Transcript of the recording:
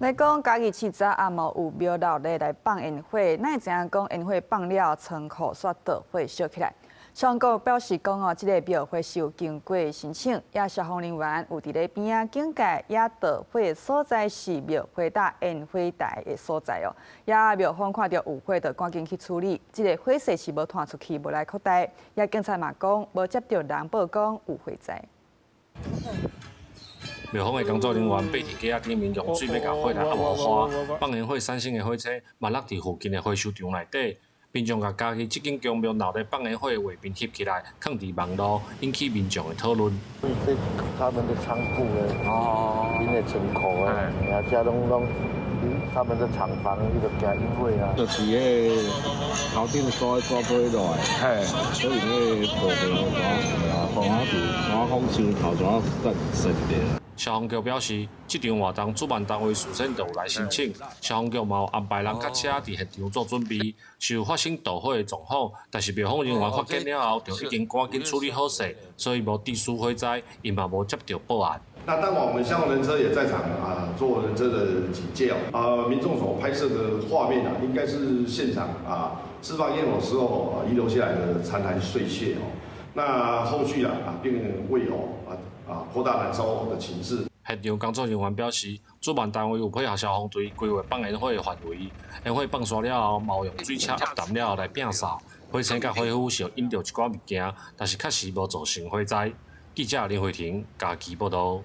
來講，嘉義市早暗暝有廟鬧咧來放煙火，哪會知影講煙火放了，倉庫煞著火燒起來。消防局表示講哦，這个廟會是有經過申請，也消防人員有佇咧邊仔警戒，也著火所在是廟會搭煙火台的所在哦。也廟方看著有火，就趕緊去處理，這个火勢是無傳出去，無來擴大。也警察嘛講，無接著人報講有火災。廟方的工作人員爬佇架仔頂面用水欲共火來壓予花，放煙火產生的火星嘛落佇附近的回收場內底。民眾共嘉義這間宮廟鬧咧放煙火的畫面翕起來，囥佇網路，引起民眾的討論。這他們的倉庫咧，𪜶的倉庫啊，啊，遮攏攏他們的廠房，伊就驚引火啊。就是彼个頭頂煞煞飛落來，所以彼个部分啊，風啊就怎講傷頭怎散掉。消防局表示，這場活動主辦單位事先就有來申請，消防局嘛有安排人佮車佇現場做準備。是有發生著火的狀況，但是廟方人員發現了後，就已經趕緊處理好勢，所以無致死火災，𪜶嘛無接著報案。那當晚我們消防人車也在場啊，做人車的警戒哦。啊，民眾所拍攝的畫面啊，應該是現場啊釋放煙火時候啊遺留下來的殘骸碎屑哦。那後續啊並未有擴大燃燒的情勢。現場工作人員表示，主辦單位有配合消防隊規劃放煙火的範圍，煙火放煞了後，嘛有用水車壓淡了後來摒掃，火星佮火灰是有引著一寡物件，但是確實無造成火災。記者林慧婷嘉義報導。